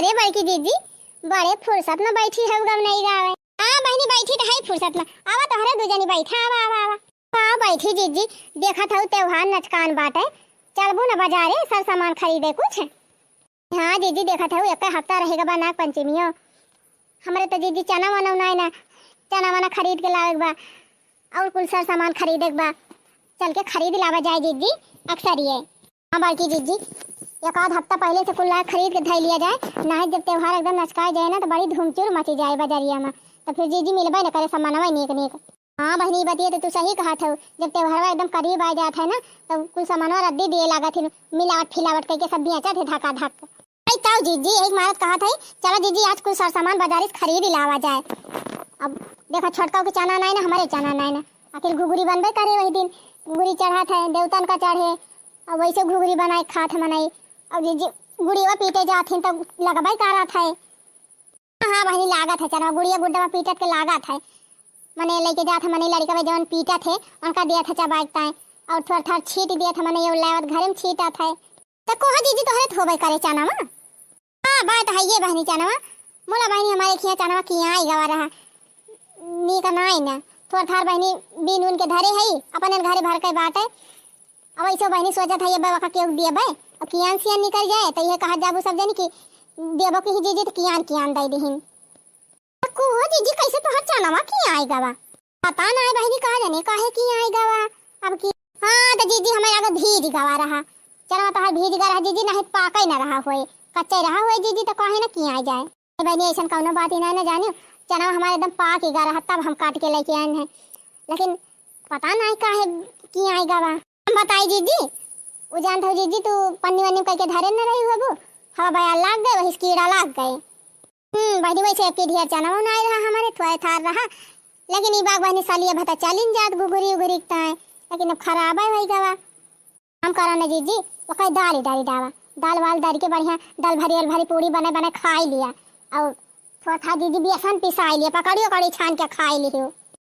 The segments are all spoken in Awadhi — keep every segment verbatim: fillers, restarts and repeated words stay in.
अरे बड़की जीजी, बड़े फुर्सत में बैठी हऊ गवनई गावे। हाँ बहिनी, बैठी त हई फुर्सत में। आवा तोहरे दू जनी बैठा, आवा, आवा, आवा। हाँ बैठी जीजी, देखत हऊ त्योहार नचकान बाटे, चलबू न बाजारे सर सामान खरीदे कुछ? हाँ जीजी, देखत हऊ एक हफ्ता रहे गा बा नाग पंचमियो। हमरे त जीजी चना वना नाई ना, चना वना खरीद के लावे के बा, और कुल सर सामान खरीदे के बा। चल के खरीद लावा जाए जीजी, अक्सर ये। हाँ बड़की जीजी, एक आध हफ्ता पहले से कुल लाए खरीद के धई लिया जाए, नाहीं जब त्योहार एकदम नचकाए जाए ना तो बड़ी धूमचूर मची जाए बजरिया में, तो फिर जीजी मिलबे न करे सामानवा नीक नीक। हाँ बहिनी, ई बतिया तो तू सही कहत हऊ, जब त्योहारवा एकदम करीब आ जात है ना, तब कुल सामानवा रद्दी दिए लागत है, मिलावट फिलावट करके सब बेचत है धका धक। आई ताऊ जीजी, यही मारत कहत है, चला जीजी आज कुल सर सामान बाजारी से खरीद ही लावा जाए। अब देखा छोटका के चना नाई ना, हमारे चना नाई ना, आखिर घुघुरी बनबे करे वही दिन, घुघुरी चढ़त है देवतन का चढ़े, अब वैसे घुघुरी बनाए खात है मनई। अब जीजी गुड़िया पीटे जात हिन तब लगबे करत है। हाँ बहिनी, लागत है चरवा गुड़िया गुड्डा में पीटत के लागत है। मने लेके जात है, मने लड़का में जवन पीटत है, उनका दिया था चबाइक ताए, और थोड़ा थोड़ा छीट दिया था, मने ये लेवत घरे में छीटत है। तो कोहा जीजी तोहरे थोबे करे चना मा? हाँ, बात है ये बहिनी चना मा। मोला बहिनी हमारे खिया चना मा किया आई गवा रहा। नीक नाई ना। थोड़ा थार बहिनी बीन उन के धरे है, अपने घरे भर के बाटे। अब ऐसे बहिनी सोचत है, ये बाबा का केहू देबे, अब कियान सियान निकल जाए, तो ये कहत जाबू सब जनी कि देबो की ही जीजी, तो कियान कियान दे दिहिन। तो कुहो जीजी, कैसे तोहर चनवा किया आई गवा? पता ना है बहिनी, कहा जाने काहे किया आई गवा। अब की, हाँ, तो जीजी हमें लगा भीज गवा रहा, चनवा तोहर भीज गवा रहा जीजी, नहीं पाके ना रहा होए, कच्चे रहा होए जीजी, तो काहे ना किया आई जाए। ए बहिनी, ऐसन कौनो बात ही नहीं ना जानियो, चनवा हमारे एकदम पाक ही गवा रहा, तब हम काट के लेके आए हैं, लेकिन पता नहीं काहे किया आई गवा। हम बताई जीजी, उ जानत हो जीजी, तू पन्नी वन्नी कह के धरे न रही होबू, हवा बया लाग गए, वही से कीड़ा लाग गए। हम्म, बहिनी, वैसे अब की ढेर चना ना आए रहा हमारे, थोड़े थार रहा, लेकिन ई बाग बहिनी सालिया भता चलिन जात घुघुरी उघुरी ताए, लेकिन अब खराब है वही गवा। हम करा न जीजी, ओकर दाल ही डाली डावा, दाल वाल डाल के बढ़िया दाल भरी वाल भरी पूड़ी बने बने खाई लिया, और थोड़ा था जीजी बेसन पिसाई लिया, पकौड़ी उकौड़ी छान के खाई लियो।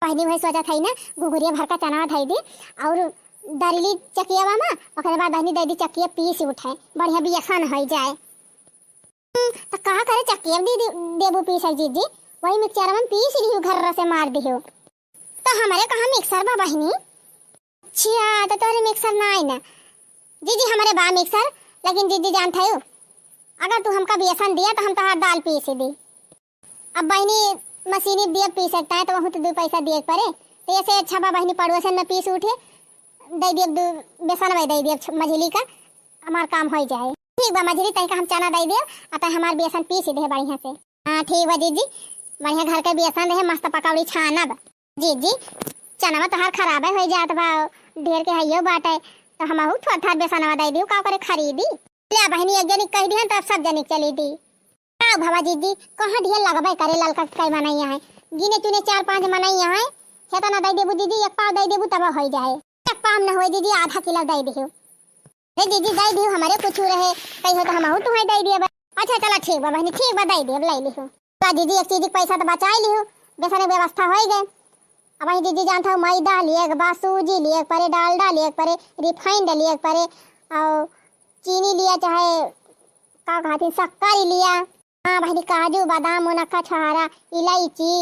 बहिनी वही सोचत है ना, घुघुरिया भर का चना धई दी और दरिली चकियावा मा, ओकरे बाद बहिनी दे दी चकिया पीस उठे, बढ़िया बेसन हो जाए। हम्म, तो का करे चकिया दी, दी, देबू पीस जीजी, वही मिक्सचर में पीस लियो, घर से मार दियो। तो हमारे कहाँ मिक्सर बा बहिनी? अच्छा, तो तोहरे मिक्सर ना आई ना? जीजी हमारे बा मिक्सर, लेकिन जीजी जानत है, अगर तू हमका बेसन दिया तो हम तोहार दाल पीस दी। अब बहिनी मशीनी दिया पीस सकता है, तो वहू तो दू पैसा दिए के पड़े। तो ऐसे अच्छा बा बहिनी, पड़ोसन में पीस उठे, दे दिए दू, बेसन वही दे दिए छ-, मझली का, हमार काम हो जाए। ठीक बा मझली, तनिका हम चना दे दिए, आ तय हमार बेसन पीस दे बढ़िया से। हाँ ठीक बा जीजी, बढ़िया घर के बेसन रहे, मस्त पकौड़ी छानब। जीजी, चनवा तोहार खराबे हो जात बा, ढेर के हइयो बाटे, तो हमहू थोड़ थार बेसनवा दे दियो, का करे खरीदी। ले बहिनी, एक जनी कह दिहन, तो अब सब जनी चली दी। का भवा जीजी, कहाँ ढेर लगबे करे, ललका के कई मनैया है, गिने चुने चार पांच मनैया है, हेतना दे देबू जीजी, एक पाव दे देबू तब हो जाए। एक पाव न होए जीजी, आधा किलो दे दियो। रे जीजी, दे दियो, हमारे कुछ रहे, कही हो तो हमहू तुम्हें दे दिए बा। अच्छा चला ठीक बा बहिनी, ठीक बा, दे दियो, ले लियो। चला जीजी, एक चीज के पैसा तो बचाई लियो, बेसन के व्यवस्था हो गए। अब वही जीजी जानत हो, मैदा लिए के बा, सूजी लिए के परे, डालडा लिए के परे, refined लिए के परे, और चीनी लिया चाहे का कहती शक्कर ही लिया। हाँ बहिनी, काजू, बादाम, मुनक्का, छोहारा, इलायची,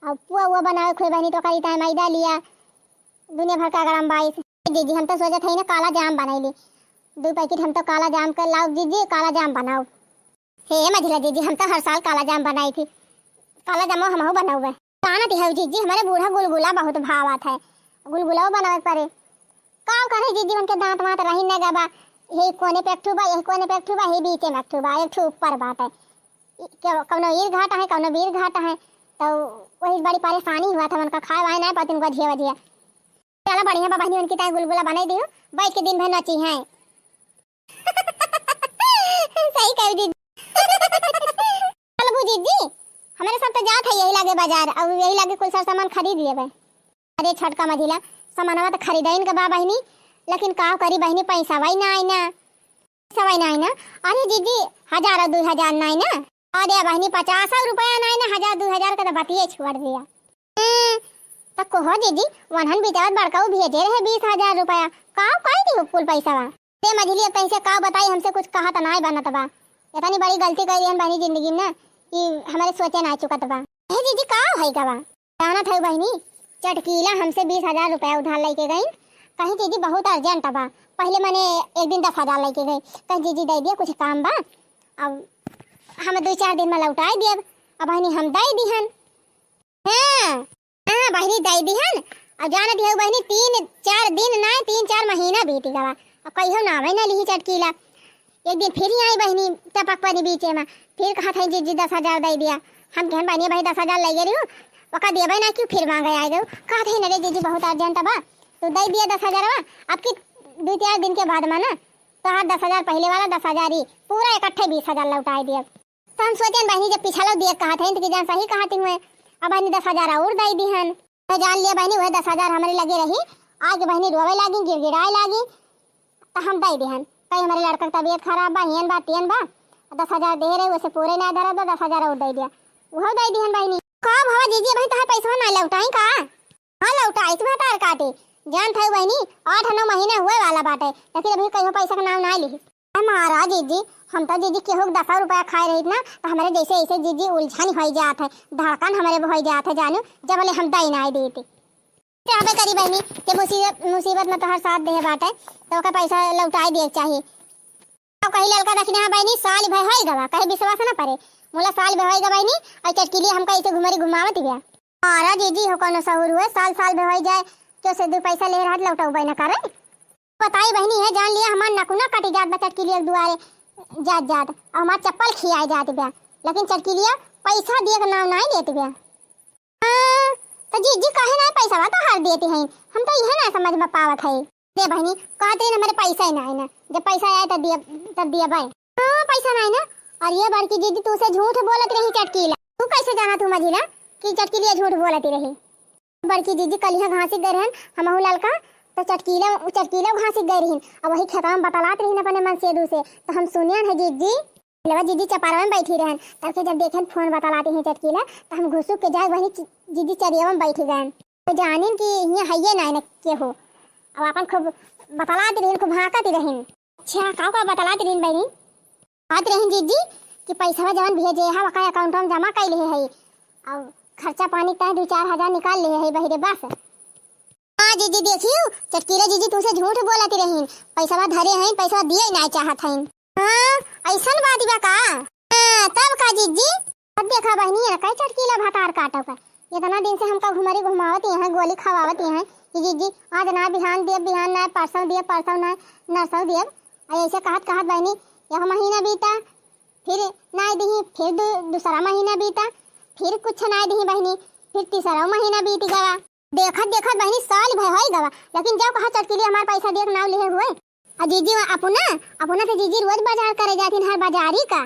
और पुआ उआ बनावे खोए बहिनी, तो करी ताए मैदा लिया, दुनिया भर का गरम बाइस। जीजी, हम तो सोचत है ना काला जाम बनाई ली, दो पैकेट हम तो काला जाम के लाओ जीजी, काला जाम बनाओ। हे मझिला जीजी, हम तो हर साल काला जाम बनाई थी, काला जामो हमहू बनावे। जानत हऊ जीजी, हमारे बूढ़ा गुलगुला बहुत भावत है, गुलगुला बनावे के परे। का करे जीजी, उनके दांत वांत रही न गबा, यही कोने पे एक ठू बा, यही कोने पे एक ठू बा, यही बीचे में एक ठू बा, एक ठू ऊपर बात है। ई के-, कौनो ईर घाट है, कौनो बीर घाट है, तो वही बड़ी परेशानी हुआ था उनका, खाए वाए ना पाती उनका झिया वझिया। चला बढ़िया बा बहिनी, उनकी ताई गुलगुला बनाई दियो, बैठ के दिन भर नची हैं। सही कही दीदी। चलबू जीजी, हमारे सब तो जात है यही लागे बाजार, और यही लागे कुल सर सामान खरीद लेबे। अरे छोटका मझिला, सामानवा तो खरीदाइन के बा बहिनी, लेकिन का करी बहिनी, पैसा वही ना आई ना, पैसा वही ना आई ना। अरे जीजी, हजार और दो हजार ना आई ना। अरे बहिनी, पचास रुपया ना आई ना, हजार दो हजार का तो बतिये छोड़ दिया। हम्म, त कहो जीजी, वनहन बिचारत बड़काऊ भेजे रहे बीस हजार रुपया, का कई दी कुल पैसा बा? ते मझली अब तैसे का बताई, हमसे कुछ कहा त नाय बनत बा। इतनी बड़ी गलती कइ दिहन बहिनी जिंदगी में ना, कि हमरे सोचे ना चुकत बा। हे जीजी, का होइ गवा? जानत हउ बहिनी, चटकीला हमसे बीस हजार रुपया उधार लइके गइन। कहीं जीजी बहुत urgent बा, पहिले मने एक दिन दस हजार लइके गइ, कहीं जीजी दइ दिया, कुछ काम बा, अब हम दुइ चार दिन में लौटाइ देब। अब बहिनी हम दइ दिहन। हाँ, हाँ बहिनी दइ दिहन। अब जानत हउ बहिनी, तीन चार दिन नाहीं, तीन चार महीना बीति गवा, अब कहियो नावइ ना लिही चटकीला। एक दिन फिर ही आई बहिनी टपक परी बीचे में, फिर कहत है, "जीजी दस हजार दइ दिया।" हम कहन, "बहिनी, भाई दस हजार लइ गई रहू, ओका देबे ना क्यों, फिर मांगे आइ गउ।" कहत है, "अरे जीजी बहुत urgent बा, तू दइ दिया दस हजार बा, अब की दुइ चार दिन के बाद में ना तोहार दस हजार पहिले वाला दस हजार ही पूरा इकट्ठे बीस हजार लौटाइ दिया।" तो हम सोचेन बहिनी, जब पिछलो दिए कहत है तो कि जान सही कहत हुए, अब बहिनी दस हजार और दइ दिहन। तो जान लिया बहिनी, वह दस हजार हमरे लगे रही, आके बहिनी रोवे लागी, गिड़गिड़ाए लागी। तो हम दइ दिहन। कहीं हमरे लड़का के तबीयत खराब बा, हियन बा, तियन बा, दस हजार दे रहे, वैसे पूरे ना धरत बा, दस हजार और दइ दिया, उहो दइ दिहन बहिनी। का भवा जीजी, अबहीं तोहार पैसवा ना लौटाई का? हाँ लौटाई, इस भतार काटे। जानत हउ बहिनी, आठ नौ महीना हुए वाला बाटे, लेकिन अभी कहियो पैसा के नाम ना लिही। अरे महाराज जीजी, हम तो जीजी केहू के दस रुपया खाए रहित ना, तो हमरे जैसे ऐसे जीजी उलझन होइ जात है, धड़कन हमरे होइ जात है जानू, जब ले हम दइ नाहीं देती। चाहबे करी बहिनी, के मुसीबत, मुसीबत में तोहर साथ देहे बाटे, तो ओकर पैसा लौटाइ दिए के चाही। अब कही ललका दखिना, "हाँ बहिनी, साल भर होइ गवा," कहे विश्वास न परे, मोला साल भर होइ गवा बहिनी, और चटकीली हमका ऐसे घुमरी घुमावत बिया। अरे जीजी हो, कौनो सहूर हुए, साल साल भर होइ जाए, क्यों से दो पैसा ले रहत लौटौबे न करे। बताई बहिनी, है जान लिया, हमार नकुना कटी जात बा चटकीलिया के दुआरे जात जात, और हमार चप्पल खियाए जात बा, लेकिन चटकीलिया पैसा दिए के नाम नाहीं लेत बा। हाँ, तो जीजी काहे ना पैसा तो हर देती हैं, हम तो यह ना समझ में पावत है। दे बहिनी, कहत रही हमरे पैसा ही ना है ना, जब पैसा आए तब दिए, तब दिए भाई। हाँ, पैसा ना है ना। और ये बड़की जीजी तू से झूठ बोलत रही चटकीला, तू कैसे जाना तू मझिला कि चटकीलिया झूठ बोलत रही? बड़की जीजी कलिया घासी गए रहन, हमहू ललका, तो चटकीला, चटकीला घासी गए रही, अब वही खेतवा में बतलात रही अपने मन से दू से, तो हम सुनियन है जीजी। लवा जीजी चपारवा में बैठी रहन, तब के जब देखेन फोन बतलाती हैं चटकीला, तो हम घुसुक के जाए वही चि-, जीजी चरियावा में बैठी गए। तो जानिन कि हियाँ हइये नाई न केहू। अब आपन खूब बतलाती रहिन, खूब हाँकती रहिन। अच्छा, का का बतलाती रहिन बहिनी? कहत रहिन जीजी कि पैसा जवन भेजे है, ओका account में जमा कइ लिहे है। अब खर्चा पानी तय दो चार हजार निकाल लिहे है बहिरे बस। हाँ जीजी, देखियो, चटकीला जीजी तुमसे झूठ बोलत रहीन, पैसवा धरे हईन, पैसवा दिए नाय चाहत हईन। हाँ, ऐसन बात बा का? हाँ, तब का जीजी? अब देखा बहिनी, ये कई चटकीला भतार काटो का, इतना दिन से हमका घुमरी घुमावत यहाँ, गोली खवावत यहाँ कि जीजी आज ना बिहान देब, बिहान ना परसों देब, परसों ना नरसों देब। और ऐसे कहत कहत बहिनी, एक महीना बीता, फिर नाय दिही, फिर दू-, दूसरा महीना बीता, फिर कुछ नाय दिही बहिनी, फिर तीसरा महीना बीत गवा। देखत देखत बहिनी साल भर होइ गवा, लेकिन जब कहा चटकीली हमार पैसा दिए के नाव लिहे हुए। आ जीजी वा अपना, अपना तो जीजी रोज बाजार करे जाती हर बाजारी का।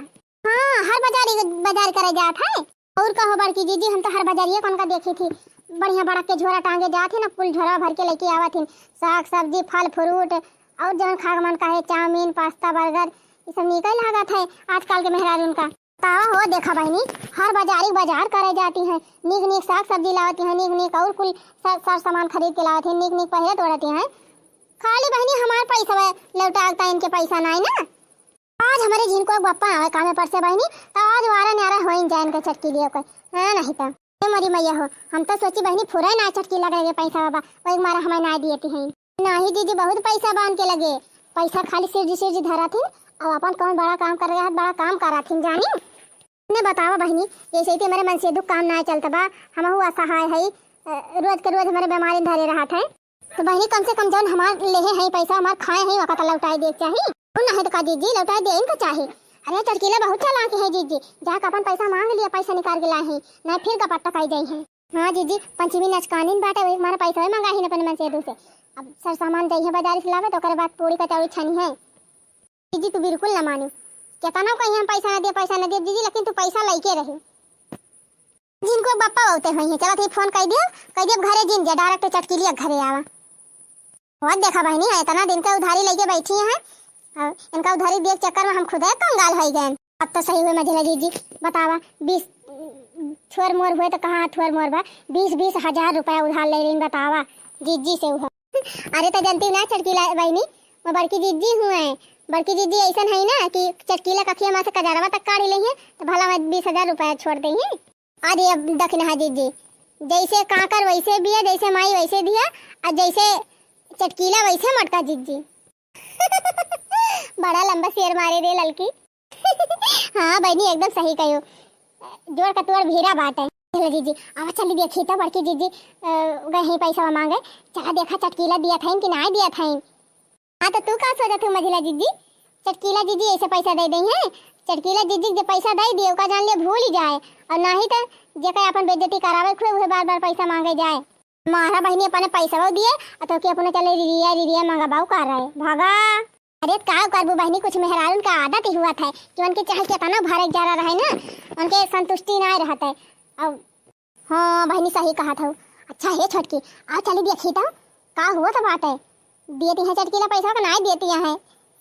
हाँ, हर बाजारी, बाजार करे जात है। और कहो बड़की जीजी, हम तो हर बाजारिया कौन का देखी थी, बढ़िया बड़ा के झोरा टांगे जात ही ना, कुल झोरा भर के लेके आवत ही, साग सब्जी, फल फ्रूट, और जौन खा के मन कहे, चाउमीन, पास्ता, बर्गर, ये सब निकल लागत है आजकल के मेहरारून का। तावा हो देखा बहिनी, हर बाजारी बाजार करे जाती हैं, नीक नीक साग सब्जी लावती हैं, नीक नीक और कुल सर, सर सामान खरीद के लावती हैं, नीक नीक पहिरत ओढ़ती हैं। खाली बहिनी हमार पैसा लौटा के इनके पैसा नाई ना। आज हमरे जिनको एक बप्पा आवे कामे पर से बहिनी, तो आज वारा न्यारा होइन जाए इनके चटकीलियो के। हाँ, नहीं तो। ए मोरी मैया हो, हम तो सोची बहिनी फुरे ना चटकीला के पैसा बाबा, वही मारा हमें ना दिए ती हैं। नाही जीजी, बहुत पैसा बांध के लगे, पैसा खाली सिरजी सिरजी धरा थी। अब अपन कौन बड़ा काम कर रहा है, बड़ा काम करा थी जानी। ने बतावा बहिनी, जैसे ही हमारे मन से दुख काम ना चलता बा, हमहू असहाय है, अ, रोज के रोज हमारे बीमारी धरे रहत है। तो बहिनी, कम से कम जौन हमार लेहे हैं पैसा, हमार खाए हैं, वक्त लौटाए दे के चाही। और नहीं तो का जीजी, लौटाए दे इनको चाही। अरे चटकीला बहुत चालाक है जीजी, जाके अपन पैसा मांग लिया, पैसा निकाल के लाए हैं, नहीं फिर गपट्टा खाई जाई है। हाँ जीजी, पंचमी नचकानिन बाटे, वही हमारा पैसा भी मंगा ही न अपने मन से दू से। अब सर सामान जाई है बाजार से लावे, तो ओकरे बाद पूरी कचौड़ी छनी है। जीजी तू बिल्कुल ना मानी, केतना कही हम पैसा ना दे, पैसा ना दे जीजी, लेकिन तू पैसा लइके रही। जिनको बप्पा बहुते हुई है, चलत ही फोन कह दियो, कह दियो घरे जिन जा, direct चटकीलिया घरे आवा। बहुत देखा बहिनी है, इतना दिन के उधारी लेके बैठी हैं, और इनका उधारी दिए के चक्कर में हम खुदे कंगाल हो गए। अब तो सही हुए मझिला जीजी, बतावा, बीस थोर मोर हुए तो कहाँ थोर मोर बा, बीस बीस हजार रुपया उधार ले रही, बतावा जीजी से हुआ। अरे तो जनती ना चटकीला बहिनी, वो बड़की जीजी हुए, बड़की जिज्जी अइसन है ना कि चटकीला कखिया मा से कजरवा तक काढ़ी लेइहैं, तो भला वह बीस हजार रुपया छोड़ देइहैं। अरे अब दखिनहा जिज्जी, जैसे कांकर वैसे बिया, जैसे माई वैसे धिया, और जैसे चटकीला वैसे मोटका जिज्जी। बड़ा लंबा शेर मारे रे ललकी। हाँ बहिनी, एकदम सही कहियो, जोड़ का तोड़ भीरा बाटे। चलो जिज्जी, अब चली देखी तो बड़की जिज्जी, अ, गए हैं पैसा मांगे, चला देखा चटकीला दिया था कि ना दिया था। हाँ, तो तू का सोचत हूँ मझिला जिज्जी? चटकीला जिज्जी ऐसे पैसा दे देइहैं, चटकीला जिज्जी के जे पैसा दे दिए, ओका जान ले भूल ही जाए, और नाही तो जेकर अपन बेइज्जती करावे खुए, उहे बार बार पैसा मांगे जाए। मारा बहिनी अपने पैसा दिए, और तो के अपने चले रिरिया रिरिया मंगाबाऊ कर रहे, भागा। अरे का करबू बहिनी, कुछ मेहरारून का आदत ही हुआ था कि उनके चाहे केतना भरे के जरा रहे ना, उनके संतुष्टि ना रहत है। अब हाँ बहिनी, सही कहत हऊ। अच्छा हे छोटकी, आओ चली देखी तो का हुआ तो बाटे। देती हैं चटकीला पैसा का नाई देती हैं,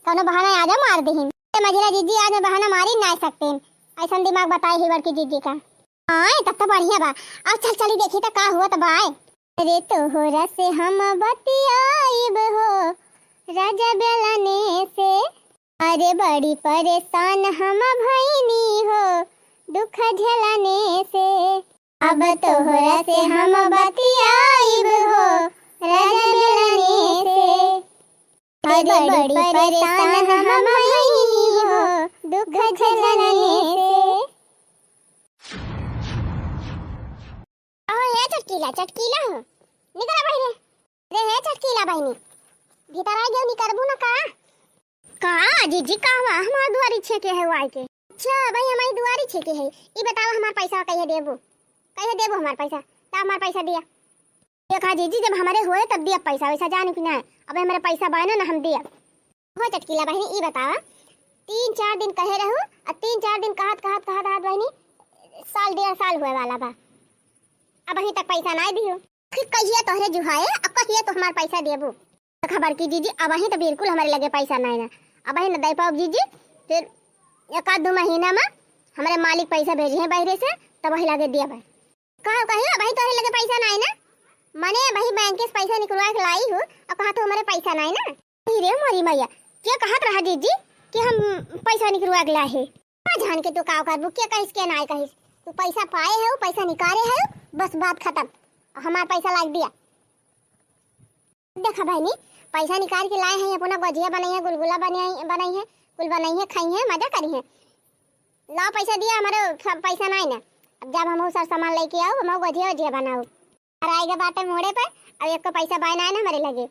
कौनो बहाना आज मार दीहिन। ए मझिला जिज्जी, आज मैं बहाना मारी ना सकते हैं, ऐसा दिमाग बताए ही बड़की जिज्जी का। हाँ, तब तो बढ़िया बा। अब चल चली देखी तो का हुआ तो बाय। अरे तोहरा से हम बतियाइब हो राजा बेलने से, अरे बड़ी परेशान हम भइनी हो दुख झेलने से। अब तोहरा से हम बतियाइब हो राजा बेलने से। अरे बड़ी परेशान हम भइनी हो दुख झेलने से। अहो हे चटकीला, चटकीला हो, निकला बहिरे। अरे हे चटकीला बहिनी, भीतर आ गयो, निकरबू ना का? का जिज्जी, का हुआ? हमार दुआरी छेके है वाई के। अच्छा भाई, हमारी दुआरी छेके है। ई बतावा, हमार पैसा कहिए देबू? कहिए देबू हमार पैसा? ता हमार पैसा दिया। देखा जिज्जी, जब हमारे होए तब दिया पैसा, वैसा जान कि ना। अब हमारे पैसा बाय ना, ना हम दिया। हो चटकीला बहिनी, ई बतावा, तीन चार दिन कहे रहू, और तीन चार दिन कहत, कहत, कहत, कहत बहिनी, साल डेढ़ साल हुए वाला बा, अब अभी तक पैसा ना दियो। कि कहिए तोहरे जुहाए, अब कहिए तो हमार पैसा देबू। देखा बड़की जिज्जी, अबहीं तो बिल्कुल हमारे लगे पैसा नाई ना, अबहीं न दे पाउब जिज्जी। फिर एक आध दो महीना मा हमारे मालिक पैसा भेजे हैं बहरे से, तब वही लगे दिया भाई। कहा कहिए, अबहीं तोहरे लगे पैसा नाई ना, मने अबहीं बैंक से पैसा निकलवा के लाई हूँ, और कहा तो हमारे पैसा नाई ना। अरे रे मोरी मैया, के कहत रहा जिज्जी कि हम पैसा निकलवा के लाए हैं? का जान के तू का करबू, के कहिस के नाई कहिस, तू पैसा पाए है, पैसा निकाले है, बस बात खत्म, हमार पैसा लाग दिया। देखा बहिनी, पैसा निकाल के लाए हैं, अपना गोझिया बनाई है, गुलगुला बनाई, बनाई है, कुल बनाई है, खाई है, मजा करी है। लाओ पैसा दिया, हमारे ख-, पैसा नाई ना। अब जब हम सर सामान लेके आओ, हम गोझिया ओझिया बनाओ। और आएगा बाटे मोड़े पर, अब एक पैसा बाय नाई ना हमारे लगे।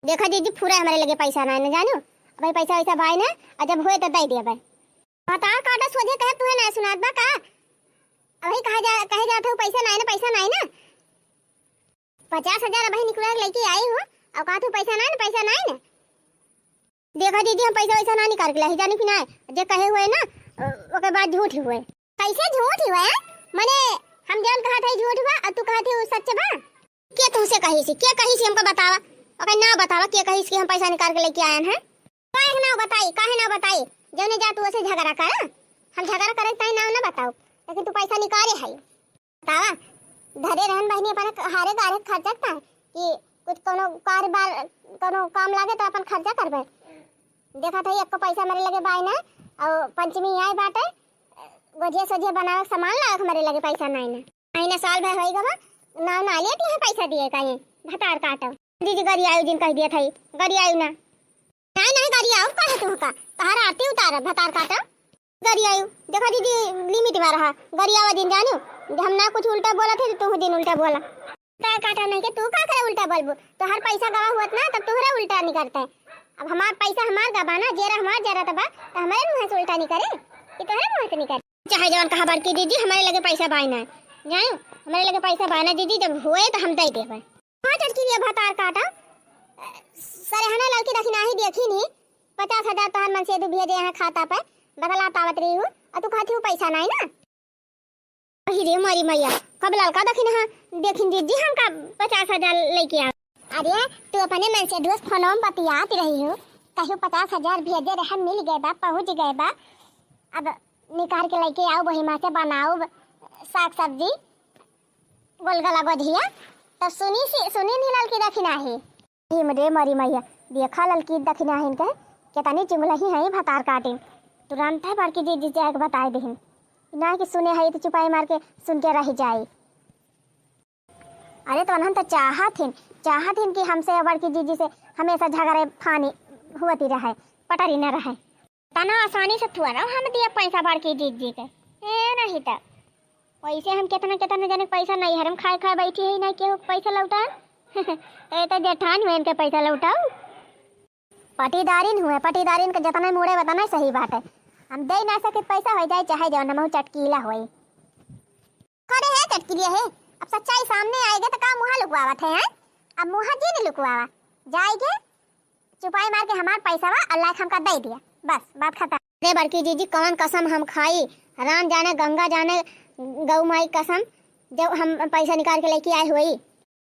देखा जिज्जी, पूरा हमारे लगे पैसा नाई ना, जानो। अब भाई पैसा वैसा बाय ना, और जब होए तो दे दिया भाई। भतार काटा सोझे कहे, तुहे नाई सुनात बा का? अबही कहा जा, कहे जात हो, पैसा नाई ना, पैसा नाई ना। पचास हजार अबही निकलवा के लेके आई हूँ, और कहा तू पैसा नाई ना, पैसा नाई ना। देखा जिज्जी, हम पैसा वैसा ना निकाल के लाई, जानी कि ना, जे कहे हुए ना, अ, ओकर बात झूठ ही हुए। कैसे झूठ ही हुए? मने हम जौन कहा था झूठ बा, और तू कहा थी सच बा? के तुमसे कही सी, के कही सी हमको बतावा, ओकर नाव बतावा, के कही सी कि हम पैसा निकाल के लेके आयन है? काहे के नाव बताई, काहे नाव बताई? जौने जा तू ओसे झगड़ा कर, हम झगड़ा करे ताई नाव ना बताओ, लेकिन तू पैसा निकाले है। बतावा, घरे रहन बहिनी अपने हारे गारे खर्चा का कि कुछ कोनो कारोबार, कोनो काम लागे तो अपन खर्चा करबे। देखा था एक पैसा मेरे लगे बाय ना, और पंचमी आए बाटे, गोझिया सोझिया बनावे के सामान लावे के मेरे लगे पैसा नाई ना। महीना साल भर होई गवा, नाव ना लेती है पैसा दिए का ये भतार काटो। जिज्जी गरियायु जिन कह दिया था, गरियायु ना। नहीं, नहीं, गरियाउब काहे तू का? तोहार आरती उतारब, भतार काटा। गरियायु, देखा जिज्जी, limit में रहा। गरियावा जिन जानियो, हम ना कुछ उल्टा बोला थे, तो तू दिन उल्टा बोला। भतार काटा नहीं के तू का करे उल्टा बोलबू? तोहार पैसा गवा हुअत ना, तब तोहरे उल्टा निकरते। अब हमार पैसा हमार गवा ना, जेरा हमार जरा तबा, तो हमारे मुँह से उल्टा निकरे, कि तोहरे मुँह से निकरे? चाहे जवन कहा बड़की जिज्जी, हमारे लगे पैसा बाय ना। जानियो, हमारे लगे पैसा बाय ना जिज्जी, जब होए तो हम दे देबे। हाँ, चटकी लिए भतार काटा। सरहना लड़की दखिनाही देखी नी, पचास हजार तोहार मनसेदू भेजे यहाँ खाता पे, बतलात आवत रही हूँ, और तू कहती हूँ पैसा नाई ना। अही रे मोरी मैया, कब ललका दखिनहा देखिन जिज्जी, हमका पचास हजार लेके आ। अरे, तू अपने मनसेदुआ से फोनवा में बतियात रही हूँ, कहियो पचास हजार भेजे रहे, मिल गए बा, पहुँच गए बा। अब निकाल के लेके आओ, वही माँ से बनाओ साग सब्जी। गोलगला गोझिया। तब सुनी सी, सुनी नी ललकी दखिनाही। हिम रे मरी मैया, देखा ललकी दखिनाहिन के, केतनी चुगलही है भतार काटिन, तुरंत है बड़की जीजी जाए के बताए दिहिन। ना कि सुने है तो चुपाई मार के सुन के रह जाए। अरे तो उन्हन तो चाहत हिन, चाहत हिन कि हमसे बड़की जीजी से हमेशा झगड़े फानी होती रहे, पटरी न रहे। तना आसानी से थुआ रहो हम दिया पैसा बड़की जीजी के, ए नहीं तो वैसे हम कितना कितना जने के पैसा नहीं हरम खाए खाए बैठी है, नहीं केहू के पैसा लौटा। ए तो जेठान हुए इनके पैसा लौटाओ। पटीदारिन हुए, पटीदारिन के जतना मुड़े वतना सही बात है। हम दे ना सके पैसा हो जाए चाहे जौन, हमहू चटकीला होई। खड़े है चटकीलिया है, अब सच्चाई सामने आएगा तो का मुहा लुकवावत है, हैं? अब मुहा जी ने लुकवावा, जाएगे चुपाई मार के हमार पैसा वा अल्लाह हमका दे दिया, बस बात खत्म। अरे बड़की जीजी, कौन कसम हम खाई, राम जाने गंगा जाने गौ माई कसम, जब हम पैसा निकाल के लेके आए हुई।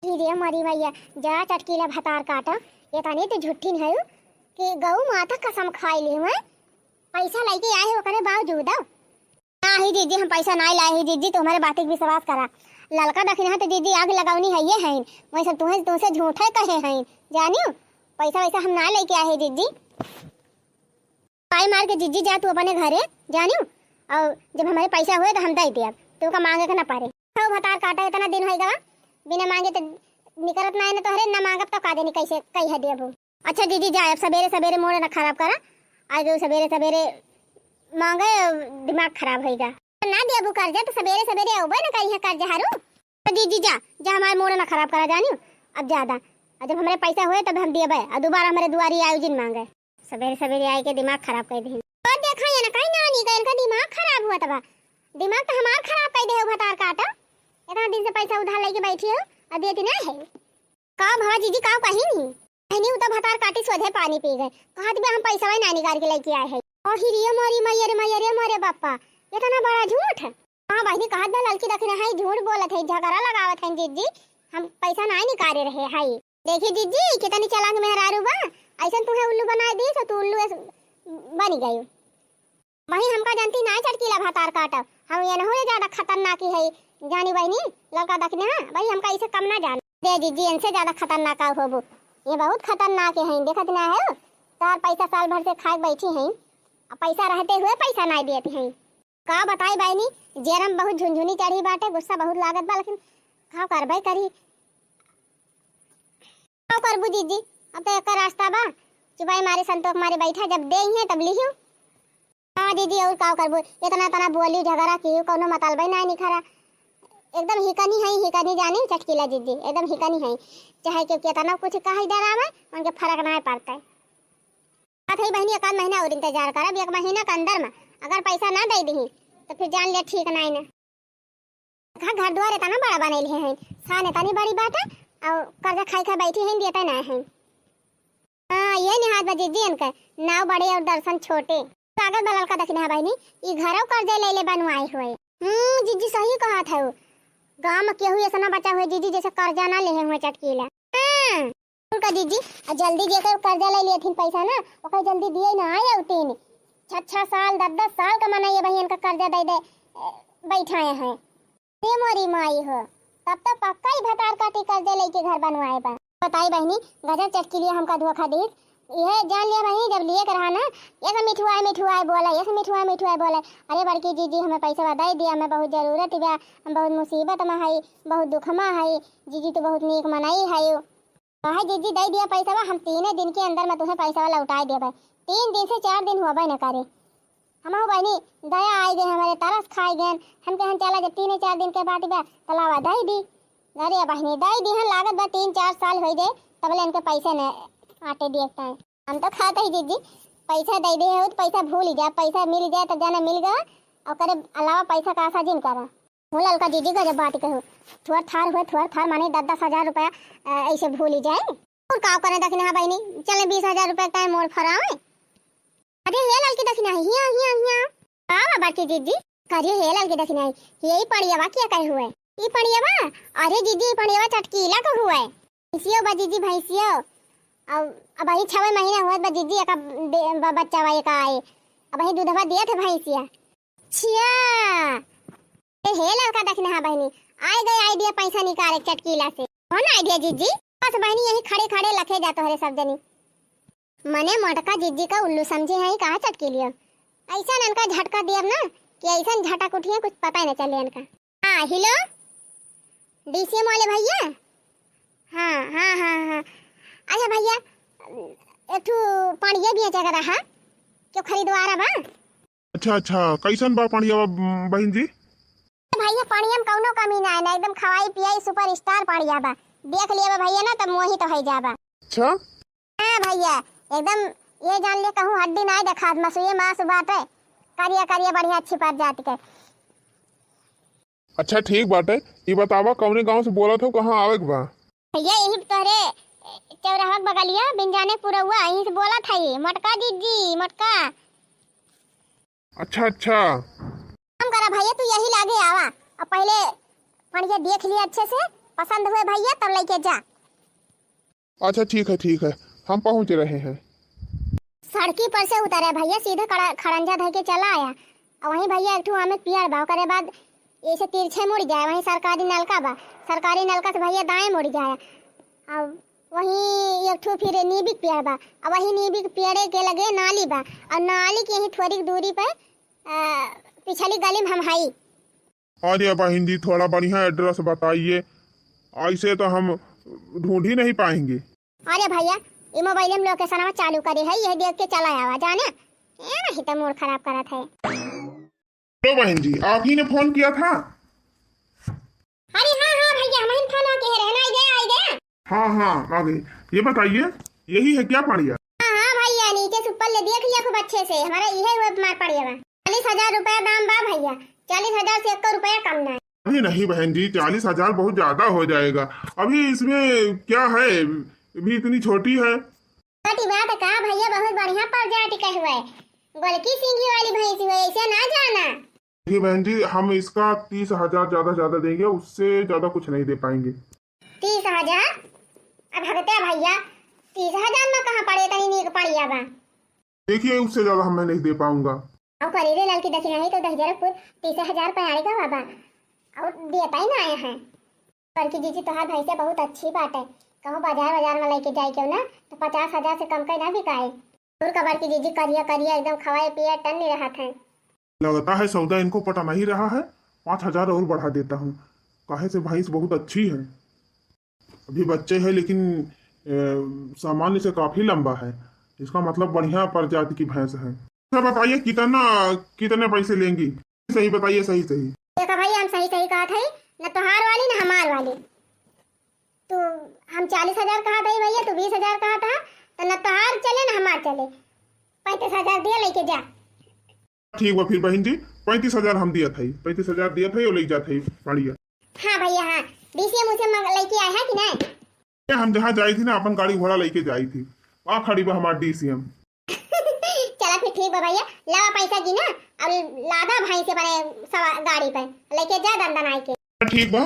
अरे मरी मैया, जा चटकीला भतार काटा, ये तनी तो झूठिन है कि गौ माता कसम खाई ली हुए, पैसा लेके आए हो करे बावजूद। नाही जीजी, हम पैसा नाही लाए ही जीजी, तुम्हारे बात के विश्वास करा। ललका दखिना है तो जीजी आग लगावनी है ये हैं, वैसे तुम्हें तुमसे झूठे कहे हैं, जानियो, पैसा वैसा हम ना लेके आए हैं जीजी। पाई मार के जीजी जा तू अपने घरे, जानियो, और जब हमारे पैसा होए तो हम दे दिया, तू का मांगे के ना पारे। खाओ भतार काटा, इतना दिन होई गवा, बिना मांगे तो निकरत ना है ना तोहरे, ना मांगब तो का देनी, कैसे कही है देबू। अच्छा जीजी जा, अब सवेरे सवेरे मूड ना खराब करा, आज सवेरे सवेरे मांगे दिमाग खराब होई गा। ना देबू कर्जा तो सवेरे सवेरे अउबे ना करिहे कर्जा हरू। तो जीजी जा, जा हमारे मूड ना खराब करा जानियो, अब ज्यादा, और जब हमारे पैसा होए तब हम देबे, और दोबारा हमारे दुआरी आयोजन मांगे। सवेरे सवेरे आए के दिमाग खराब कर दी। और देखा ये ना कहीं नानी का इनका दिमाग खराब हुआ तबा, दिमाग तो हमार खराब कर दे हो भतार काटा। इतना दिन से पैसा उधार लेके बैठी हो और देती ना है। का भवा जीजी का कही नहीं? कहनी उ तो भतार काटी सोझे पानी पी गए, कहत बे हम पैसा ना निकाल के लेके आए हैं। ओ हिरियो मोरी मैया रे मैया रे मोरे बापा, इतना बड़ा झूठ। हाँ बहिनी कहत बा ललकी दखिना है झूठ बोलत है, झगड़ा लगावत है जीजी, हम पैसा ना निकाले रहे है। देखी जीजी, कितनी चालाक मेहरारू बा, ऐसन तुहे उल्लू बनाए दी, तो तू उल्लू ऐस-, बनी गई। वही हमका जानती ना चटकीला भतार काटब, हम ये नहुए ज्यादा खतरनाक ही है, जानी बहिनी, ललका दखिना, वही हमका इसे कम ना जान। दे जीजी, इनसे ज्यादा खतरनाक का होबू, ये बहुत खतरनाक है, देखत ना है, तार पैसा साल भर से खाए बैठी हैं, अब पैसा रहते हुए पैसा ना देती हैं। का बताई बहिनी, जेरम बहुत झुनझुनी चढ़ी बाटे, गुस्सा बहुत लागत बा, लेकिन का करबे करी। का करबू जीजी, अब तो एक रास्ता बा, चुपाई मारे संतोख मारे बैठा, जब दे ही है तब लिहियो। हाँ जीजी, और का करबू, इतना तना बोली झगड़ा की, कौनो मतलबे ना निखरा। एकदम हिकनी है, हिकनी जानी चटकीला जीजी, एकदम हिकनी है, चाहे क्यों कितना कुछ कहे डरावे, उनके फर्क ना पड़ता है। बात है बहिनी, एक आध महीना और इंतजार करब, एक महीना के अंदर में अगर पैसा ना दे दी तो फिर जान ले ठीक नहीं ना। देखा, घर द्वार इतना बड़ा बनैले हैं, शान इतनी बड़ी बात है, और कर्जा खाई खा बैठी हैं, देते ना हैं। हाँ, ये निहार बा जीजी इनके, नाव बड़े और दर्शन छोटे। कागज बलल का दखिना बहिनी, ई घरों कर्जे ले ले बनवाए हुए। हम्म, जीजी सही कहा था वो। गाँव में केहू ऐसा ना बचा हुए जीजी, जैसे कर्जा ना ले हुए चटकीला। हाँ। उनका जीजी, आ जल्दी जेकर कर्जा ले लेथिन पैसा ना, ओकर जल्दी दिए ना आए उतीन। छह छह साल, दस दस साल का मनई बहिन का कर्जा दे दे, ए, बैठाए हैं। हे मोरी माई हो, तब तो पक्का ही भतार काटी कर्जा लेके घर बनवाए बा। बताई बहिनी, गजब चटकीलिया हमका धोखा दी। यह जान लिया बहिनी, जब लिए के रहा ना, ये सब मिठुआए मिठुआए बोला, ये सब मिठुआए मिठुआए बोला। अरे बड़की जीजी, हमें पैसा दे दिया, हमें बहुत जरूरत बा, हम बहुत मुसीबत में हई, बहुत दुख में हई। जीजी तो बहुत नीक मनई हई। कहे, "जीजी, दे दिया पैसवा, हम तीने दिन के अंदर में तुम्हें पैसवा लौटाए देबे।" तीन दिन से चार दिन होबे न करे। हमहू बहिनी, दया आए गए, हमारे तरस खाए गए। हम कहन, "चला, जब तीने चार दिन के बात बा, तो लावा, दे दी।" अरे बहिनी, दे दी है, लागत बा तीन चार साल हो जाए, तबले इनके पैसे न आटे दिए टाइम। हम तो खाते ही, "जीजी, पैसा दे दे हो, तो पैसा भूल ही जा, पैसा मिल जाए, तब जाना मिल गया, और करे अलावा पैसा का आशा जिन करा।" हो ललका जीजी, गजब बात कहू। थोर थार हुए, थोर थार माने दस दस हजार रुपया, अ, ऐसे भूली जाए। और का करे दखिना बहिनी, चले बीस हजार रुपया के टाइम मोड़ फरावे। अरे हे ललकी दखिना, हिया, हिया, हिया। का बा बड़की जीजी? अरे हे ललकी दखिना, यही पड़ियावा क्या कहे हुए? ई पड़ियावा? अरे जीजी, ई पड़ियावा चटकीला का हुए। भैंसियो बा जीजी, भैंसियो। अब, अब अही छवे महीना हुए बा जीजी, एका दे-, ब-, बच्चा बा एका आए। अब अही दूधवा दिया था भैंसिया। छिया। ए हे ललका दखिना बहिनी, आए गए idea पैसा निकाले चटकीला से। कौन idea जीजी? बस बहिनी यही खड़े खड़े लखे जा तोहरे सब जनी। मने मोटका जिज्जी का उल्लू समझे हैं, कहा चटकी लियो। ऐसा इनका झटका दियब ना कि ऐसा झटक उठिए, कुछ पता ही न चले इनका। हाँ, हेलो, डीसीएम वाले भैया। हाँ, हाँ, हाँ, हाँ। अच्छा भैया, एक ठो पड़िया बेचे के रहा, क्यों खरीदवारा बा? अच्छा, अच्छा, कैसन बा पड़िया बा, बहिन जी? भैया, पड़िया में कौनो कमी ना है ना, एकदम खवाई पियाई सुपरस्टार पड़िया बा। देख लिया बा भैया ना, तब मोहित हो जाबा। अच्छा। हाँ भैया, एकदम ये जान ले कहूँ हड्डी ना देखा, मसुए मांस बाटे, करिया करिया बढ़िया अच्छी पर जात के। अच्छा ठीक बाटे, ई बतावा कौने गांव से बोलत हो, कहाँ आवे के बा? भैया यही तोहरे चौराहा के बगलिया बिन जाने पुरौआ, यहीं से बोलत है मोटका जिज्जी, मोटका। अच्छा, अच्छा। हम करा भैया, तू यही लागे आवा और पहले पड़िया देख लिया अच्छे से, पसंद हुए भैया तब लेके जा। अच्छा ठीक है, ठीक है, हम पहुँच रहे हैं। सड़की पर से उतरे भैया, सीधा कड़ा-, खड़ंजा धर के चला आया। और वहीं भैया एक ठो आमे के पेड़ बा, ओकरे बाद ऐसे तिरछे मुड़ जाए, वहीं सरकारी नलका बा, सरकारी नलका से भैया दाएं मुड़ जाए। अब वहीं एक ठो फिर नीबी के पेड़ बा, और वहीं नीबी के पेड़े के लगे नाली बा, और नाली के यहीं थोड़ी दूरी पर, आ, पिछली गली में हम हई। अरे बहिन जी, थोड़ा बढ़िया एड्रेस बताइए, ऐसे तो हम ढूंढ ही नहीं पाएंगे। अरे भैया, ई मोबाइल में लोकेशनवा चालू करे है, यह देख के चला आवा जाने। ये नहीं तो मूड खराब करत है। तो बहन जी, आप ही ने फोन किया था? अरे हाँ, हाँ भैया, हम ही फोन किए रहे ना, आई गया, आई गया। हाँ, हाँ, आ गई। ये बताइए, यही है क्या पड़िया? हाँ, हाँ भैया, नीचे से ऊपर ले देख लिया खूब अच्छे से, हमारा यही हुआ बीमार पड़िया बा। चालीस हजार रुपया दाम बा भैया, चालीस हजार से एक रुपया कम ना। अरे नहीं बहन जी, चालीस हजार बहुत ज्यादा हो जाएगा। अभी इसमें क्या है, अभी इतनी छोटी है। छोटी बात का भैया, बहुत बढ़िया प्रजाति के हुए, गोलकी सींगी वाली भैंस हुए, ऐसे ना जाना। देखिए बहन जी, हम इसका तीस हजार ज्यादा ज्यादा देंगे, उससे ज्यादा कुछ नहीं दे पाएंगे। तीस हजार? अब भगते भैया, तीस हजार में कहाँ पड़े, तनी नीक पड़िया बा। देखिए, उससे ज्यादा हम मैं नहीं दे पाऊंगा। अब करे रे लड़की, देखी नहीं तो दहिजरपुर तीस हजार पे आएगा बाबा, और देता ही ना आया है। बड़की जीजी, तोहार भैंसिया बहुत अच्छी बाटे, कहूँ बाजार बाजार में लेके जाए क्यों ना, तो पचास हजार से कम के ना बिकाए। और का बड़की जीजी, करिया करिया एकदम खवाए पिए टन नहीं रहत है। लगता है सौदा इनको पटा नहीं रहा है, पाँच हजार और बढ़ा देता हूँ, काहे से भैंस बहुत अच्छी है। अभी बच्चे हैं लेकिन, ए, सामान्य से काफी लंबा है, इसका मतलब बढ़िया प्रजाति की भैंस है। अच्छा बताइए कितना, कितने पैसे लेंगी? सही बताइए, सही सही। देखा भाई, हम सही सही कहत है, न तोहार वाली न हमार वाली। तू, हम चालीस हजार कहत है भैया, तू बीस हजार कहत है, तो न तोहार चले न हमार चले। पैंतीस हजार दिया, लेके जा। ठीक बा फिर बहन जी, पैंतीस हजार हम दियत हई, पैंतीस हजार दियत हई और ले जात हई बढ़िया। हाँ भैया हाँ, डीसीएम उसे मंग-, लेके आए हैं कि नहीं? ये हम जहाँ जाई थी ना, अपन गाड़ी घोड़ा लेके जाई थी, वहाँ खड़ी बा हमार डीसीएम। चला फिर ठीक बा भैया, लावा पैसा गिना और लादा भाई से बने सवा-, गाड़ी पे लेके जा दंदन आई के। ठीक बा,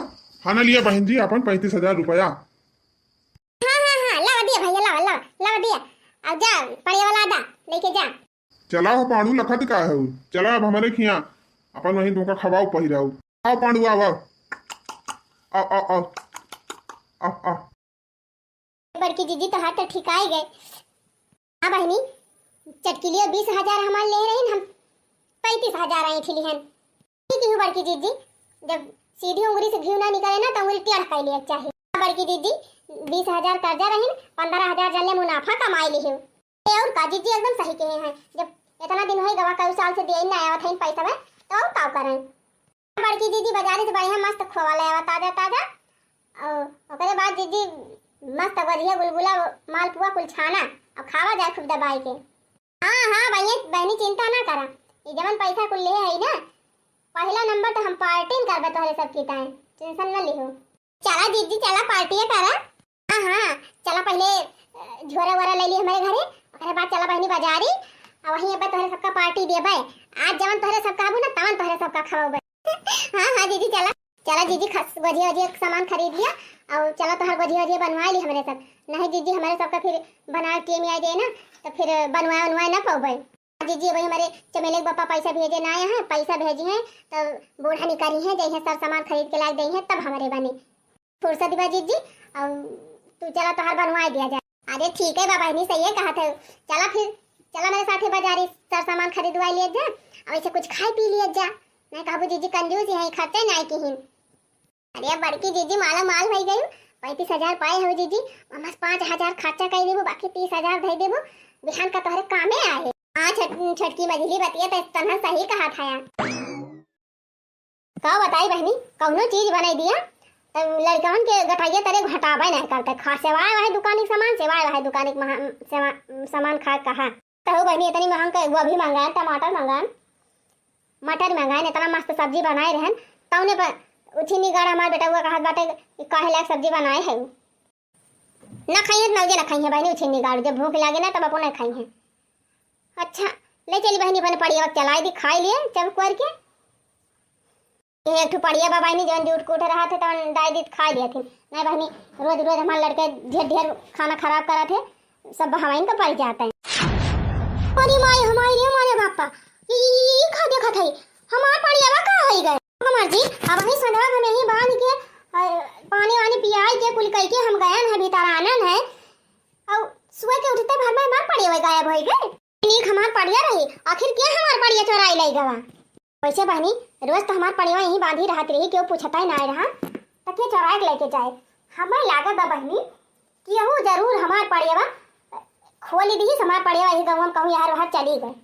हाँ ना लिया बहन जी अपन पैंतीस हजार रुपया। हाँ हाँ हाँ, लावा दिया भैया, लावा लावा लावा दिया, अब जा पड़िया वाला लादा लेके जा। चला हो पांडू, लखत का है? चला अब हमारे खिया, अपन वहीं तुमका खवाओ पहिराओ। आओ पांडू, आओ, आओ। आओ, आओ, आओ। आओ, आओ। बड़की जीजी, तोहार तो ठिकाई गए। हाँ बहनी, चटकिलियो बीस हजार हमार ले रही, हम पैंतीस हजार आई थी लिहन। ठीक है बड़की जीजी, जब सीधी उंगली से घी ना निकले ना, तो उंगली टेढ़ कर लिया चाहिए। बड़की जीजी, बीस हजार कर्जा रही, पंद्रह हजार जल्ले मुनाफा कमाई ली। ए, और का जीजी एकदम सही कहे हैं, जब इतना दिन होई गवा, कई साल से दिए ना आवत हैं पैसा में, तो और का करें? बड़की जीजी बाजारे से बढ़िया मस्त खोवा ले आवा, ताजा ताजा, और ओकरे बाद जीजी मस्त बढ़िया गुलगुला, मालपुआ कुल छाना और खावा जाए खूब दबाई के। हाँ हाँ भैया, बहनी चिंता ना करा, ये जवन पैसा कुल ले है ना, पहला नंबर तो हम पार्टी करबे तोहरे सब की ताए, टेंशन न लिहो। चला जीजी, चला पार्टी करा। हाँ, हाँ, चला पहले, अ, झोरा वोरा ले ली हमारे घरे, ओकरे बाद चला बहनी बाजारी, आ वहीं अब तोहरे सबका पार्टी देबे। आज जवन तोहरे सबका हबू ना, तवन तोहरे सबका खवाबे। हाँ, हाँ, जीजी, चला। चला, जीजी, खस-, गोजिया, ओजिया के सामान खरीद लिया, और चला तोहर गोजिया, ओजिया बनवा ली हमरे सब। नहीं, जीजी, हमारे सबका फिर बनाए टीम आ जाए ना, तो फिर बनवाए, बनवाए ना पाबे। जीजी, अभी हमारे चमेली के पापा पैसा भेजे ना आए हैं, पैसा भेजी हैं, तब बूढ़ा निकली हैं, जइहे सब सामान खरीद के लाग दई हैं, तब हमारे बनी। फुर्सत बा जीजी, अब तू चला, तोहार बनवाए दिया जाए। अरे ठीक है बा बहिनी, सही है कहत है। चला फिर, चला मेरे साथे बाजारी सर सामान खरीदवाई लिया जा, और ऐसे कुछ खाई पी लिया जा। नहीं कहबू जीजी कंजूस ही है, खर्चा नहीं किहिन। अरे बड़की जीजी माला माल भई गई, पैंतीस हजार पाए हो जीजी, मम्मा से पाँच हजार खर्चा कर देबो, बाकी तीस हजार धई देबो, बिहान का तोहरे कामे आए। हाँ छोट-, छोटकी मझली बतिया तो तनहा सही कहा था यार। का बताई बहिनी, कौनो चीज बनाई दिया तो लड़कवन के गठैया तरे घटावे नहीं करते, खा सेवाए वही दुकान के सामान, सेवाए वही दुकान के महा-, सेवा-, सामान खाए कहा। तो हो बहिनी, इतनी महंग के गोभी मंगाए, टमाटर मंगाए, मटर मंगाए, इतना मस्त सब्जी बनाए रहन, तौने पर उछिन्नी गाड़ हमार बेटा हुआ कहत बाटे कि काहे लायक सब्जी बनाए है। ना खाइए तो मौजे ना खाइए बहिनी, उछिन्नी गाड़, जब भूख लागे ना तब अपने खाइए। अच्छा, ले चली बहिनी, अपने पड़िया चलाई दी, खाई लिए चब कुआर के। ये एक ठो पड़िया बा बहिनी, जौन जूट कूट रहा थे तौन दाई दी खाई लिए थे। नहीं बहिनी, रोज रोज हमार लड़के ढेर ढेर खाना खराब करा थे, सब हवाइन का पड़ जाता है। अरे माई हमारी रे मारे बापा, ई, ई, ई का देखत है? हमार पड़ियावा का होई गए? हमार जी, अब ही संधवा हम यहीं बांध के, अ, पानी वानी पियाई के कुल कई के हम गयन है, भीतर आनन है। और सुबह के उठते भर में हमार पड़ियावा गायब होई गए। नीक हमार पड़िया रही, आखिर के हमार पड़िया चोराई लई गवा? वैसे बहिनी, रोज तो हमार पड़िया यहीं बांधी रहत रही, केहू पूछता ही ना रहा, तो के चोराए के लेके जाए? हमें लागत बा बहिनी, केहू जरूर हमार पड़ियावा खोली दी, हमार पड़ियावा यही गौवा में कहूँ यार बाहर चली गए।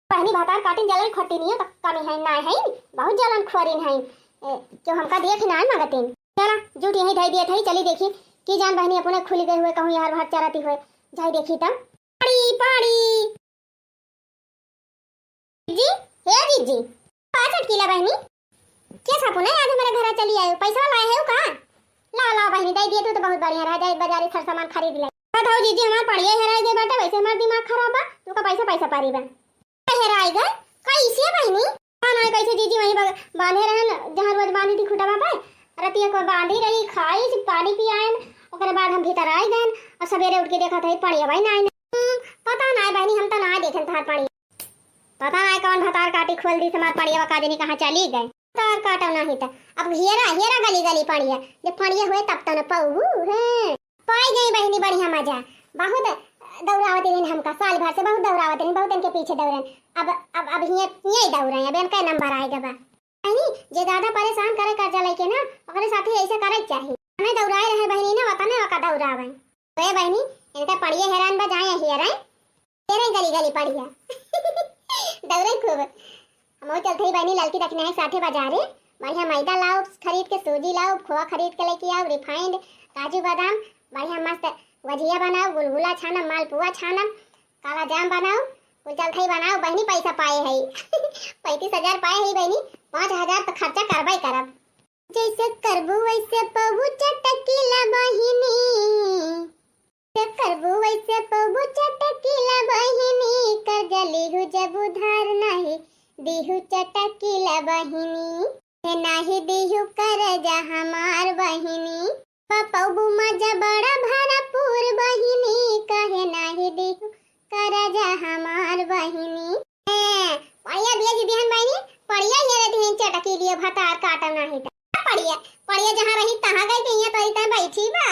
बहिनी भतार काटिन जलन खोटी नहीं हो, तो कमी है ना है, बहुत जलन खोरिन है। ए, केहू हमका देख ना मांगतिन। चला, जूट यहीं धई दिया था, चली देखी, की जान बहिनी अपने खुली गए हुए कहूँ यार बाहर चराती हुए, जाई देखी तब। पाड़ी, पाड़ी। जी, हे जीजी। का चटकीला बहिनी? के सापुन है आज हमारे घर चली आयो? पैसा लाए है का? ला, ला बहिनी, दे दिए तू तो बहुत बढ़िया रहा, जाए बाजारे सर सामान खरीद ले। बताओ जीजी, हमार पड़िया हेराई गए बाटे, वैसे हमार दिमाग खराब बा, तू का पैसा, पैसा पारी बा। हेराई गए? कैसे बहिनी? हाँ, ना, कैसे जीजी वहीं बग-, बांधे रहन, जहाँ रोज बांधी थी खुटवा पे। रतिया को बांधी रही, खाई, पानी पियाएन, ओकरे बाद हम भीतर आई गएन, और सवेरे उठ के देखा था, पड़िया भाई ना आइन। हम्म, पता ना है बहिनी, हम तो ना देखेन तहार पड़िया। पता ना है कौन भतार काटी खोल दी, हमार पड़िया का जनी कहाँ चली गए। भतार काटो नहीं तो अब हियरा, हियरा गली गली पड़िया, जब पड़िया हुए तब तो न पऊ है। पाई गई बहिनी बढ़िया मजा, बहुत दौड़ावत रहिन हमका, साल भर से बहुत दौड़ावत रहिन, बहुत इनके पीछे दौड़न। अब, अब, अब हिये, हिये दौड़े, अब इनका नंबर आएगा बा। बहिनी, जे ज्यादा परेशान करे कर्जा लेके ना, ओकरे साथे ऐसे करे के चाही। हमें दौड़ाए रहे बहिनी ना, वतने ओका दौड़ावे। तो ये बहिनी, इनका पड़िए हेरान बा, जाए हेराए। तेरे गली गली पड़िया। दौड़े खूब। हम चलते ही बहिनी ललकी दखिना है साथे बाजारे। बढ़िया मैदा लाओ खरीद के, सूजी लाओ, खोआ खरीद के लेके आओ, refined, काजू बादाम, बढ़िया मस्त गुजिया बनाओ, गुलगुला छानम, मालपुआ छानम, काला जाम बनाओ, कुल चलते ही बनाओ बहिनी, पैसा पाए है। पैंतीस हजार पाए है बहिनी, पाँच हजार तो खर्चा करबे करब। जैसे करबू वैसे पबू चटकीला बहिनी, जैसे करबू वैसे पबू चटकीला बहिनी, कर्जा लिहू जब उधार नाही दिहू चटकीला बहिनी, हे नाही दिहू कर्जा हमार बहिनी, पपऊ मजा बड़ा भरपूर बहिनी, कहे नाही दिहू कर्जा हमार बहिनी। ए, पड़िया बिया जी बिहान बहिनी, पड़िया हेरे दिहिन चटकी लिए भतार काटो नाही त। पड़िया, पड़िया जहाँ रही तहाँ गई, बिया तोरी तहाँ बैठी बा।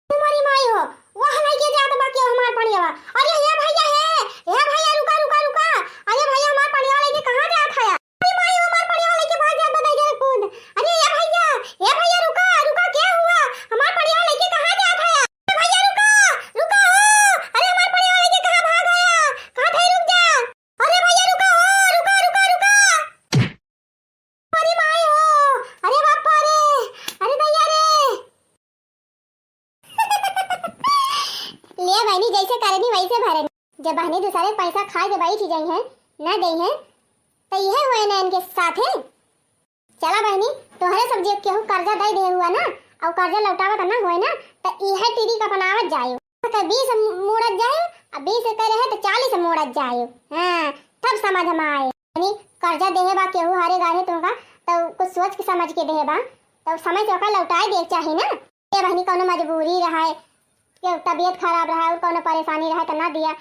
तुम्हारी माई हो, वह लइके जात बा केहू हमार पड़ियावा। अरे हे भैया हे, हे भैया रुका, रुका, रुका। अरे भैया हमार पड़ियावा लइके कहाँ जात है? अरे माई हो, हमार पड़ियावा लइके भाग जात बा, नहीं जाए कूद। अरे हे भैया, हे भैया रुका, रुका, क्या हुआ? हमार पड़ियावा लइके कहाँ जात है? अरे भैया रुका, रुका हो। अरे हमार पड़ियावा लइके कहाँ भाग गया? कहाँ थे, रुक जा। अरे भैया रुका हो, रुका, रुका, रुका। अरे माई हो, अरे बापा रे, अरे भैया रे। ले बहिनी, जैसे करनी वैसे भरनी। जब बहिनी दूसरे पैसा खा के बैठ जाई हैं, ना दे हैं, तो यह हुए ना इनके साथे। चला बहिनी, तोहरे सब जे केहू कर्जा दे दे हुआ ना, और कर्जा लौटावत ना हुए ना, तो यह टीरी का अपनावत जाए। तो बीस मोड़त जाए, अब बीस के रहे तो चालीस मोड़त जाए। हाँ, तब समझ में आए। यानी कर्जा देहे बा केहू हारे गाढ़े तुमका, तो कुछ सोच के समझ के देहे बा, तो समय से ओका लौटाए दे चाही ना। ए बहिनी, कौनो मजबूरी रहे, के तबीयत खराब रहे और कौनो परेशानी रहे तो ना दिया,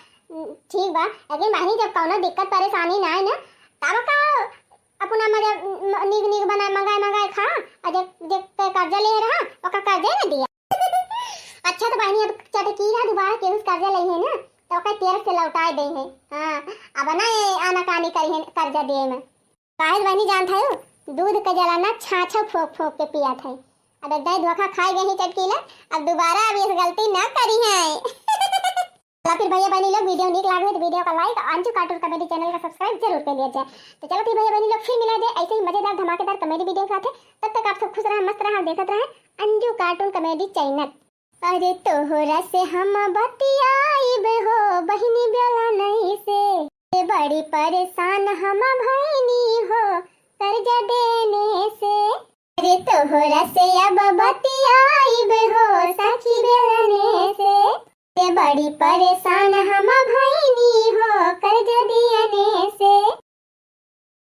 ठीक बा, लेकिन बहिनी जब कौनो दिक्कत परेशानी ना आए ना, तब का अपना मजा म-, नीक नीक बनाए, मंगाए मंगाए खा, और जे, जे के कर्जा ले रहा, ओका कर्जा न दिया। अच्छा तो बहनी, अब चटकीला दोबारा केहू से कर्जा लइहे ना, तो ओका तेर से लौटाए देहे। हाँ, अब ना ये आनाकानी करिहे कर्जा दिए में। काहे बहनी जानत है, दूध के जलाना छाछा फोंक फोंक के पियत है। अब एक दाई धोखा खाए गए हैं चटकीला, अब दोबारा अब ये गलती ना करिहे। चला फिर भैया बहनी लोग, वीडियो नीक लागे तो वीडियो का like, अंजू cartoon comedy channel का subscribe जरूर कर लिया जाए। तो चला फिर भैया बहनी लोग, फिर मिला जाए ऐसे ही मजेदार धमाकेदार comedy वीडियो के साथ। तब तक आप सब खुश रहा, मस्त रहा, देखत रहा अंजू cartoon comedy channel। अरे तोहरा से हम बतियाइब हो बहिनी बेलनई से, बड़ी परेशान हम भइनी हो कर्जा देने से। अरे तोहरा से अब बतियाइब हो सखी बेलने से, बड़ी परेशान हम भइनी